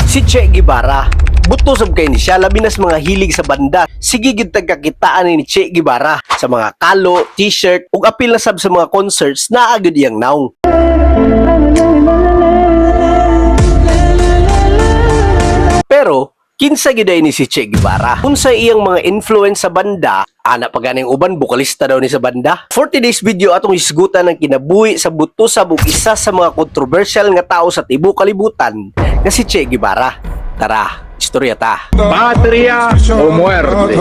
Si Che Guevara. Buto sab kay ni siya, labi na sa mga hilig sa banda. Sige gid tagkakitaan ni Che Guevara sa mga kalo, T-shirt ug apil na sab sa mga concerts naa gyud iyang nawong. Pero kinsa gyud ni si Che Guevara? Unsa iyang mga influence sa banda? Ana pa ganing uban, bokalista daw ni sa banda. For today's video, atong hisgutan ang kinabuhi sa buto sa ug isa sa mga controversial nga tao sa tibuok kalibutan nga si Che Guevara. Tara, istorya ta. Patria o muerte.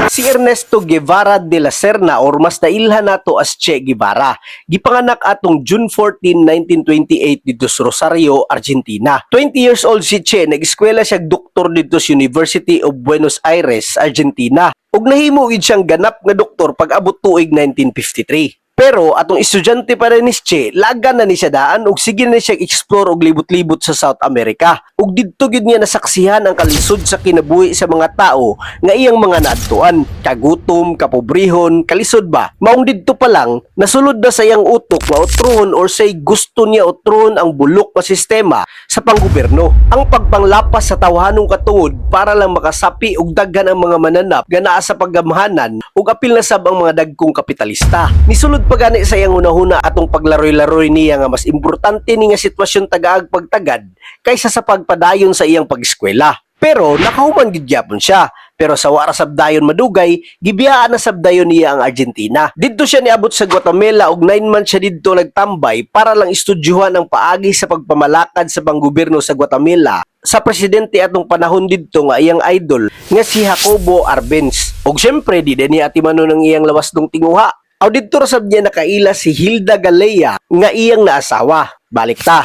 Si Ernesto Guevara de la Serna or mas nailhan nato as Che Guevara. Gipanganak atong June 14, 1928 didto sa Rosario, Argentina. 20 years old si Che, nag-eskwela siya doktor didto sa University of Buenos Aires, Argentina. Ug nahimo gid siyang ganap nga doktor pag abot tuig 1953. Pero atong estudyante pa rin ni Che, lagan na ni siya daan ug sige na siya explore og libot-libot sa South America. Ug didto gid niya nasaksihan ang kalisod sa kinabuhi sa mga tao nga iyang mga naadtuan. Kagutom, kapobrehon, kalisod ba? Maong didto pa lang, nasulod na sa iyang utok nga otruhon or say gusto niya otruhon ang bulok nga sistema sa panggobyerno. Ang pagpanglapas sa tawhanong katungod para lang makasapi og daghan ang mga mananap nga naa sa paggamhanan ug apil na sab ang mga dagkong kapitalista. Nisulod pa gani sa iyang hunahuna atong paglaroy-laroy niya nga mas importante ni nga sitwasyon tagaag pagtagad kaysa sa pagpadayon sa iyang pag-eskwela. Pero nakahuman gid gyapon siya. Pero sa wara sab dayon madugay, gibiyaan na sab dayon niya ang Argentina. Didto siya niabot sa Guatemala ug 9 months siya didto nagtambay para lang estudyuhan ang paagi sa pagpamalakad sa panggobyerno sa Guatemala sa presidente atong panahon didto nga iyang idol nga si Jacobo Arbenz. Ug syempre di din niya atimanon ang iyang lawas dong tinguha. Aw didto ra sab niya nakaila si Hilda Galea nga iyang naasawa. Balik ta.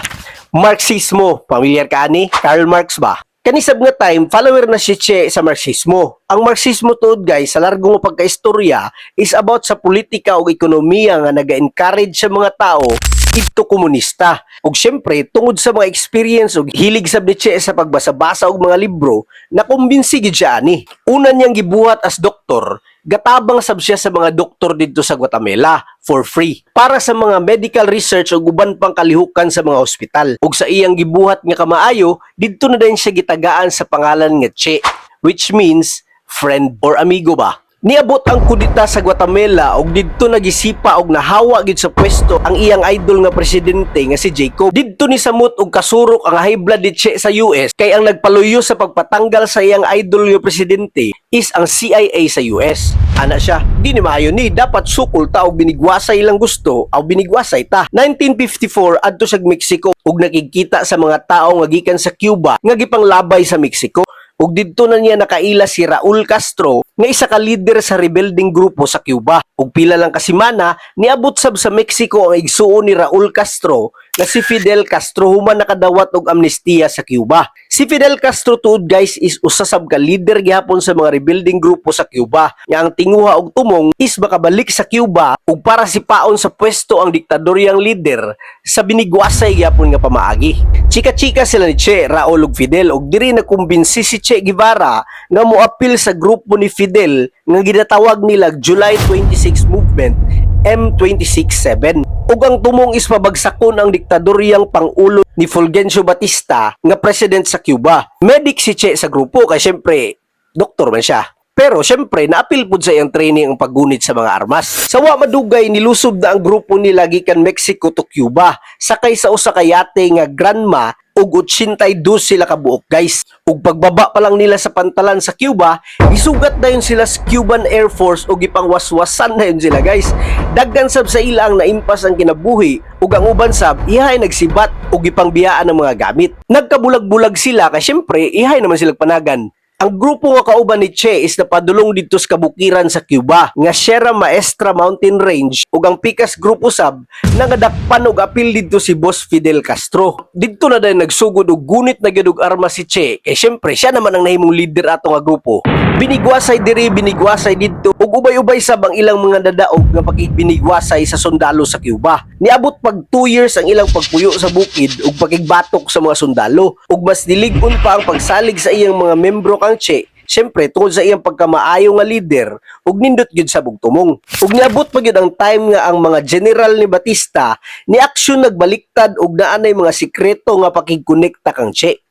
Marxismo, pamilyar ka ani? Karl Marx ba? Kanisab nga time, follower na si Che sa Marxismo. Ang Marxismo tuod, guys, sa largo nga pagkaistorya is about sa politika ug ekonomiya nga naga-encourage sa mga tao idto komunista. Ug syempre, tungod sa mga experience ug hilig sab ni Che sa pagbasa-basa og mga libro, nakumbinsi gid siya ani. Una niyang gibuhat as doktor, gatabang sab siya sa mga doktor didto sa Guatemala for free para sa mga medical research ug uban pang kalihukan sa mga ospital. Ug sa iyang gibuhat nga kamaayo, didto na din siya gitagaan sa pangalan nga Che, which means friend or amigo ba. Niabot ang kudita sa Guatemala ug didto nagisipa og nahawa gid sa pwesto ang iyang idol nga presidente nga si Jacob. Didto ni samot og kasurok ang high blood ni Che sa US kay ang nagpaluyo sa pagpatanggal sa iyang idol nga presidente is ang CIA sa US. Ana siya, di ni maayo ni, dapat sukol ta og binigwasay lang gusto aw binigwasay ta. 1954, adto sa Mexico ug nakigkita sa mga tao nga gikan sa Cuba nga gipanglabay sa Mexico. Ug didto na niya nakaila si Raul Castro nga isa ka leader sa rebelding grupo sa Cuba. Ug pila lang ka semana, niabot sab sa Mexico ang igsuon ni Raul Castro nga si Fidel Castro human nakadawat og amnestiya sa Cuba. Si Fidel Castro tuod, guys, is usa sab ka leader gihapon sa mga rebelding grupo sa Cuba nga ang tinguha og tumong is makabalik sa Cuba ug para sipaon sa pwesto ang diktadoryang leader sa binigwasay gihapon nga pamaagi. Chika-chika sila ni Che, Raul ug Fidel ug diri nakumbinsi si Che Guevara nga moapil sa grupo ni Fidel nga ginatawag nila July 26 Movement, M26-7. Ug ang tumong is pabagsakon ang diktadoryang pangulo ni Fulgencio Batista nga president sa Cuba. Medic si Che sa grupo kay syempre doktor man siya. Pero syempre, naapil pud sa iyang training ang paggunit sa mga armas. Sa wa madugay, nilusob na ang grupo nila gikan Mexico to Cuba. Sakay sa usa ka yate nga Granma ug 82 sila kabuok, guys. Ug pagbaba pa lang nila sa pantalan sa Cuba, gisugat dayon sila sa Cuban Air Force ug gipangwaswasan na yun sila, guys. Daghan sab sa ila ang naimpas ang kinabuhi ug ang uban sab ihay nagsibat ug gipangbiyaan ang mga gamit. Nagkabulag-bulag sila kay syempre ihay naman sila panagan. Ang grupo nga kauban ni Che is napadulong didto sa kabukiran sa Cuba nga Sierra Maestra Mountain Range ug ang pikas grupo sab nangadakpan og apil didto si Boss Fidel Castro. Didto na dayon nagsugod og gunit na gyud og armas si Che kay syempre siya naman ang nahimong leader ato nga grupo. Binigwasay diri, binigwasay didto ug ubay-ubay sab ang ilang mga nadaog nga pakigbinigwasay sa sundalo sa Cuba. Niabot pag 2 years ang ilang pagpuyo sa bukid ug pakigbatok sa mga sundalo ug mas nilig-on pa ang pagsalig sa iyang mga membro kang Che. Syempre, tungod sa iyang pagkamaayo nga leader ug nindot gyud sa bugtumong. Ug niabot pa gyud ang time nga ang mga general ni Batista ni aksyon nagbaliktad ug naa nay mga sikreto nga pakigkonekta kang Che.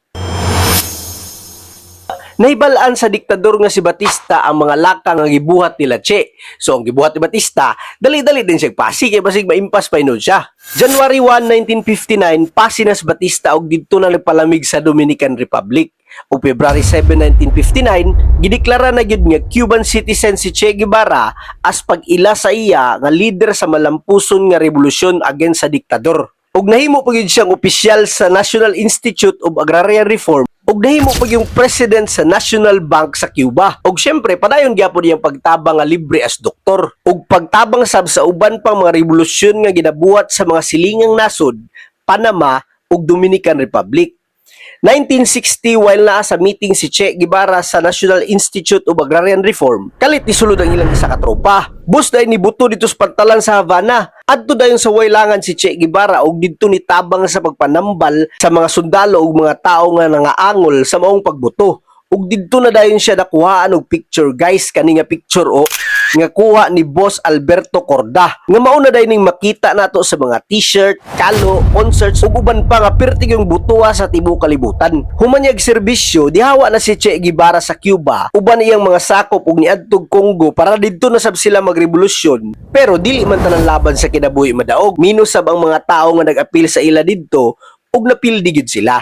Nahibal-an sa diktador nga si Batista ang mga lakang nga gibuhat nila Che. So ang gibuhat ni Batista, dali-dali din siya pasi kay basig maimpas pa hinuon siya. January 1, 1959, pasi na si Batista og didto na nagpalamig sa Dominican Republic. O February 7, 1959, gideklara na gyud nga Cuban citizen si Che Guevara as pag-ila sa iya nga leader sa malampuson nga revolusyon against sa diktador. Ug nahimo pa gyud siyang opisyal sa National Institute of Agrarian Reform ug nahimo pa yung president sa National Bank sa Cuba. Ug syempre padayon gyapon iyang pagtabang nga libre as doktor. Ug pagtabang sab sa uban pang mga revolusyon nga ginabuhat sa mga silingang nasod, Panama ug Dominican Republic. 1960, while naa sa meeting si Che Guevara sa National Institute of Agrarian Reform, kalit nisulod ang ilang isa ka tropa. Bus dayon nibuto didto sa pantalan sa Havana. Adto dayon sa waylangan si Che Guevara ug didto nitabang sa pagpanambal sa mga sundalo ug mga tao nga nangaangol sa maong pagbuto. Ug didto na dayon siya nakuhaan og picture, guys, kani nga picture o nga kuha ni Boss Alberto Korda. Nga mao na dayon ning makita nato sa mga t-shirt, kalo, concerts ug uban pa nga pirti yung butuwa sa tibuok kalibutan. Human niyag serbisyo, dihawa na si Che Guevara sa Cuba uban iyang mga sakop ug niadtog Congo para didto na sab sila magrevolusyon. Pero dili man tanan laban sa kinabuhi madaog. Minus sab ang mga tao nga nag-apil sa ila didto ug napildi gyud sila.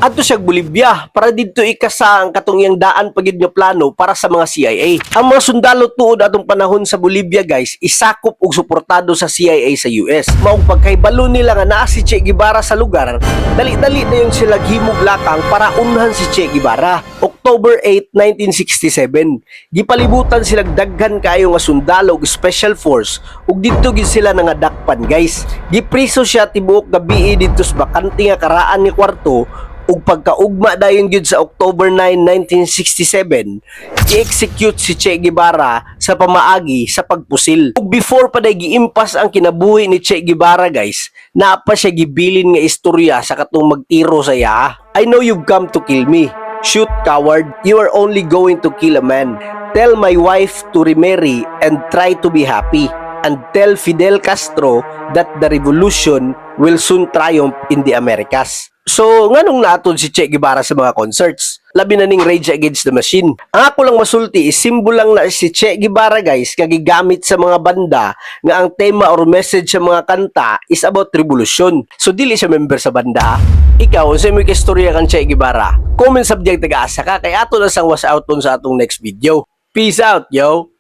Adto siya Bolivia para didto ikasa ang katong iyang daan pa gyud nga plano para sa mga CIA. Ang mga sundalo tuod atong panahon sa Bolivia, guys, isakop og suportado sa CIA sa US. Maong pagkahibalo nila nga naa si Che Guevara sa lugar, dali-dali na yung sila himog lakang para unhan si Che Guevara. October 8, 1967, gipalibutan sila daghan kaayo nga sundalo ug special force ug didto gid sila nangadakpan, guys. Gipriso siya tibuok gabi didto sa bakante nga karaan nga kwarto ug pagkaugma dayon gyud sa October 9, 1967, gi-execute si Che Guevara sa pamaagi sa pagpusil. Ug before pa day giimpas ang kinabuhi ni Che Guevara, guys, naa pa siya gibilin nga istorya sa katong magtiro sa iya. "I know you've come to kill me. Shoot, coward. You are only going to kill a man. Tell my wife to remarry and try to be happy. And tell Fidel Castro that the revolution will soon triumph in the Americas." So, nganong naatod si Che Guevara sa mga concerts? Labi na ning Rage Against the Machine. Ang ako lang masulti is symbol lang na si Che Guevara, guys, nga gigamit sa mga banda nga ang tema or message sa mga kanta is about revolution. So, dili siya member sa banda. Ikaw, unsa mo istorya kang Che Guevara? Comment sa biyag taga-asa ka kay ato na sang was out sa atong next video. Peace out, yo!